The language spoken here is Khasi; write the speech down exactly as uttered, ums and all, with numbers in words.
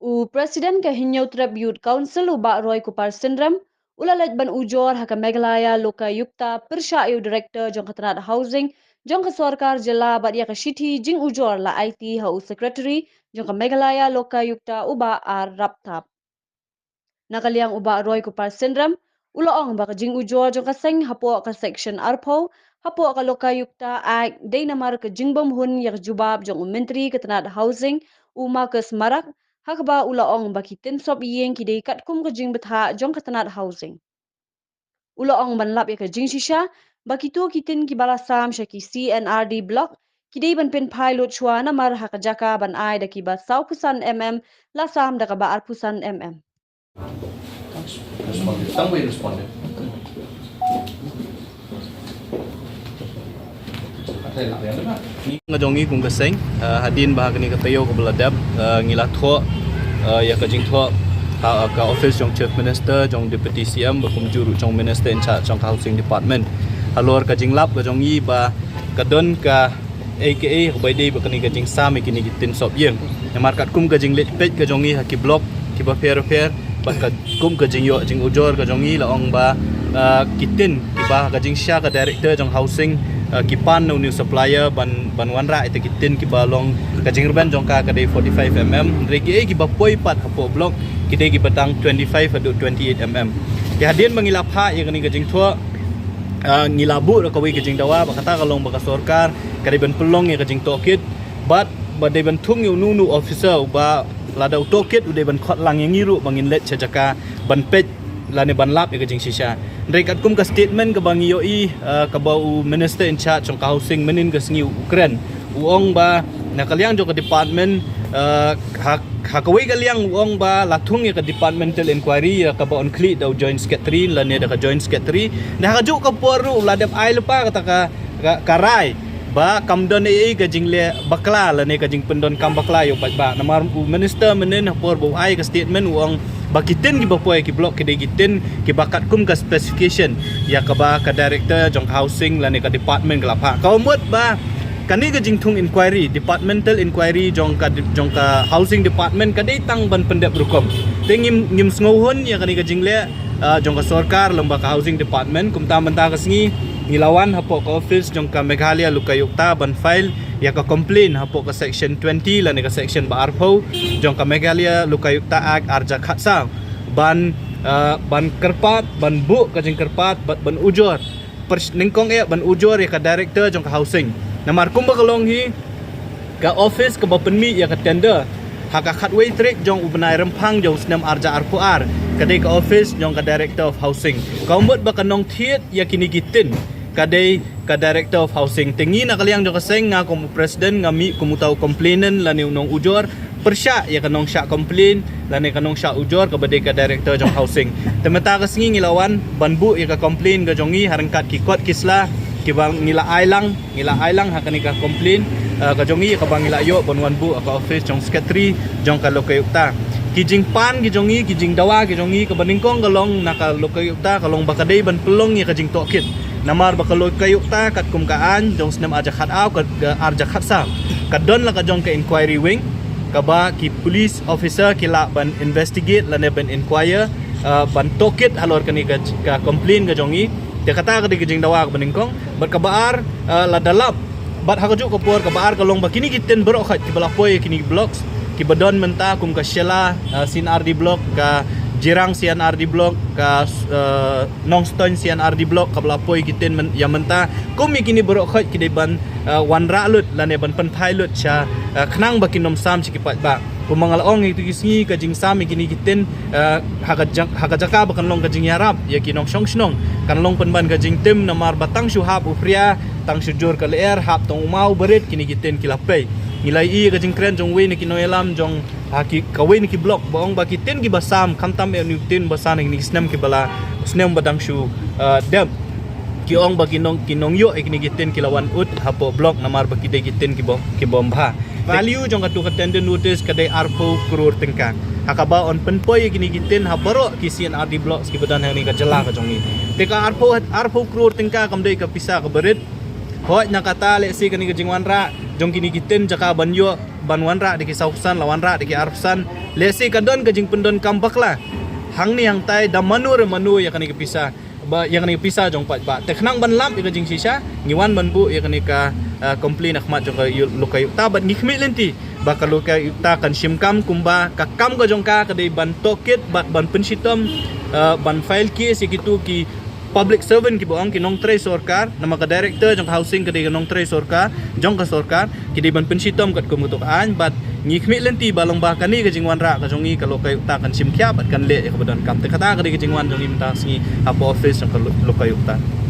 U President ka Hynñiewtrep Youth Council, u Bah Roy Kupar Synrem, u la leit ban ujor ha ka Meghalaya Lokayukta pyrshah ïa u Director jong ka tnat Housing jong ka sorkar jylla bad ïa ka shithi jingujor la aiti ha u Secretary jong ka Meghalaya Lokayukta, u Bah R Raptap. Na ka liang u Bah Roy Kupar Synrem u la ong ba ka jingujor jong ka seng hapoh ka Section arphew hapoh ka Lokayukta Act dei namar ka jingbymhun ïa ka jubab jong u Myntri ka tnat Housing, u Marcus Marak, ha kaba u la ong ba ki tin sop ïing ki dei katkum ka jingbthah jong ka tnat Housing. U la ong ban lap ïa ka jingshisha ba kito ki tin kiba la sam sha ki C and R D Block ki dei ban pynphai lut shuwa namar ha ka jaka ban ai da kiba sawphew san mm la sam da kaba arphew san mm. Responded. Tang wei responded. Nga jong ngi kum ka seng, uh, hadien ba ha kane ka taïew kaba la dep, uh, ngi la thoh, uh, ïa ka jingthoh ha ka office jong Chief Minister, jong Deputy C M, bad kumjuh ruh jong Minister in charge jong ka Housing Department. Halor ka jinglap ka jong ngi ba ka don ka A K A, kaba dei ba kane ka jingsam ïa kine ki tin sop ïing. Namar katkum ka jingleit peit ka jong ngi ha ki block kiba pher pher bad katkum ka jingïoh jingujor ka jong ngi la ong ba, ah, ki tin kiba ka jingshisha ka director jong housing, ah, ki pan na u new supplier ban, ban wanrah ïa kita ki tin kiba long ka jingrben jong ka ka dei forty-five mm. Hynrei kiei kiba poi pat hapoh block ki dei kiba tang twenty-five haduh twenty-eight mm. Te hadien ba ngi la phah ïa kane ka jingthoh, ah, ngi la buh da kawei ka jingdawa ba kata ka long ba ka sorkar ka dei ban pynlong ïa ka jingtohkit bad ba dei ban thung ïa uno uno u officer uba lada u tohkit u dei ban khot lang ïa ngi ruh ba ngin leit sha jaka ban peit lane ban lap ïa ka jingshisha. Hynrei katkum ka statement kaba ngi ïohi, ah, kaba u minister in charge jong ka housing mynhynnin ka sngi u kren, u ong ba na ka liang jong ka department, ah, ha, ha kawei ka liang u ong ba la thung ïa ka departmental inquiry ïa kaba on khlieh da u joint secretary lane da ka joint secretary. Na ha kajuh ka por ruh la dep ai lypa kata ka, ka, ka rai ba kam don ei ei ka jingleh bakla lane ka jingpyndonkam bakla ïa u paidbah. Namar u minister mynhynnin ha por ba u ai ka statement u ong ba ki tin kiba poi ki block ki dei ki tin kiba katkum ka specification ïa kaba ka director jong ka housing lane ka department ka la phah. Ka mut ba kane ka jingthung inquiry, departmental inquiry jong ka, jong ka housing department ka dei tang ban pyndep rukom. Te ngim, ngim sngewhun ïa kane ka jingleh, ah, jong ka sorkar lem bad ka housing department. Kumta mynta ka sngi ngi la wan hapoh ka office jong ka Meghalaya Lokayukta ban file ïa ka complaint hapoh ka section twenty lane ka section ba arphew jong ka Meghalaya Lokayukta Act arhajar khatsaw ban, ah, ban kyrpad, ban buh ka jingkyrpad bad ban ujor, pers-, nyngkong eh ban ujor ïa ka director jong ka housing. Namar kumba ka long hi, ka office kaba pynmih ïa ka tender ha ka khatwei tarik jong u bnai Rymphang jong u snem arhajar arphew ar ka dei ka office jong ka director of housing. Ka mut ba ka nongthied ïa kine ki tin ka dei ka director of housing. Te ngi na ka liang jong ka seng, nga kum u president, nga mih kum uta u complainant lane u nongujor, pyrshah ïa ka nongshah complain lane ka nongshah ujor kaba dei ka director jong housing. Te mynta ka sngi ngi la wan ban buh ïa ka complain ka jong ngi ha ryngkat ki kot ki sla kiba ngi la ai lang, ngi la ai lang ha kane ka complain, ah, ka jong ngi kaba ngi la ïoh ban wan buh ha ka office jong secretary jong ka Lokayukta. Ki jingpan ki jong ngi, ki jingdawa ki jong ngi kaba nyngkong ka long na ka Lokayukta ka long ba ka dei ban pynlong ïa ka jingtohkit. Namar ba ka Lokayukta katkum ka aiñ jong u snem arhajar khatar ka, ka arhajar khatsaw ka don la ka jong ka inquiry wing kaba ki police officer ki lah ban investigate lane ban inquire, ah, ban tohkit halor kane ka, ka complain ka jong ngi. Te kata ka dei ka jingdawa kaba nyngkong. Bad kaba ar, ah, lada lap bad ha kajuh ka por kaba ar ka long ba kine ki tin baroh khoit kiba la poi ïa kine ki blocks kiba don mynta kum ka Shella, ah, C and R D block, ka Jirang C and R D block, ka, ah, Nongstoiñ C and R D block kaba la poi ki tin myn-, ïa mynta. Kum ïa kine baroh khoit ki dei ban, ah, wanrah lut lane ban pynphai lut sha, ah, khnang ba kin ym sam sha ki paidbah. Kumba nga la ong ïa kito ki sngi, ka jingsam ïa kine ki tin, ah, ha ka jak-, ha ka jaka ba kan long ka jingïarap ïa ki nongshong shnong, kan long pynban ka jingtim namar ba tang shu hap u phria, tang shu jur ka lyer, hap tang u maw barit kine ki tin ki la pei. Ngi la ïohi ïa ka jingkren jong uwei na ki nongïalam jong ha ki, kawei na ki block ba ong ba ki tin kiba sam khamtam eh une u tin ba sam ha kine ki snem kiba la, snem ba dang shu, ah, dep, ki ong ba ki nong, ki nongïoh ïa kine ki tin ki la wan ud hapoh block namar ba ki dei ki tin kiba, kibym bha. Value jong kato ka tender notice ka dei arphew klur tyngka ha kaba yn pynpoi ïa kine ki tin ha baroh ki C and R D blocks kiba don ha kane ka jylla ka jong ngi. Te ka arphew, arphew klur tyngka kam dei ka pisa kaba rit. Hooid, na kata lehse kane ka jingwanrah jong kine ki tin jaka ban ïoh ban wanrah da ki saw percent, la wanrah da ki ar percent. Lehse ka don ka jingpyndonkam bakla hangne hangtai, da mano re mano ïa kane ka pisa, ba ïa kane ka pisa jong paidbah. Te khnang ban lap ïa ka jingshisha, ngi wan ban buh ïa kane ka, ah, complain ha khmat jong ka yu-, lokaïukta, bad ngi khmih lynti ba ka lokaïukta kan shim kam, kumba ka kam ka jong ka ka dei ban tohkit bad ban pynshitom, ah, ban file case ïa kito ki public servant kiba ong ki nongtrei sorkar, namar ka director jong ka housing ka dei ka nongtrei sorkar jong ka sorkar, ki dei ban pynshitom katkum kato ka aiñ. Bad ngi khmih lynti ba long ba kane ka jingwanrah ka jong ngi, ka lokaïukta kan shim khia bad kan leh ïa kaba donkam. Te kata ka dei ka jingwan jong ngi mynta ka sngi hapoh office jong ka lo-, lokaïukta.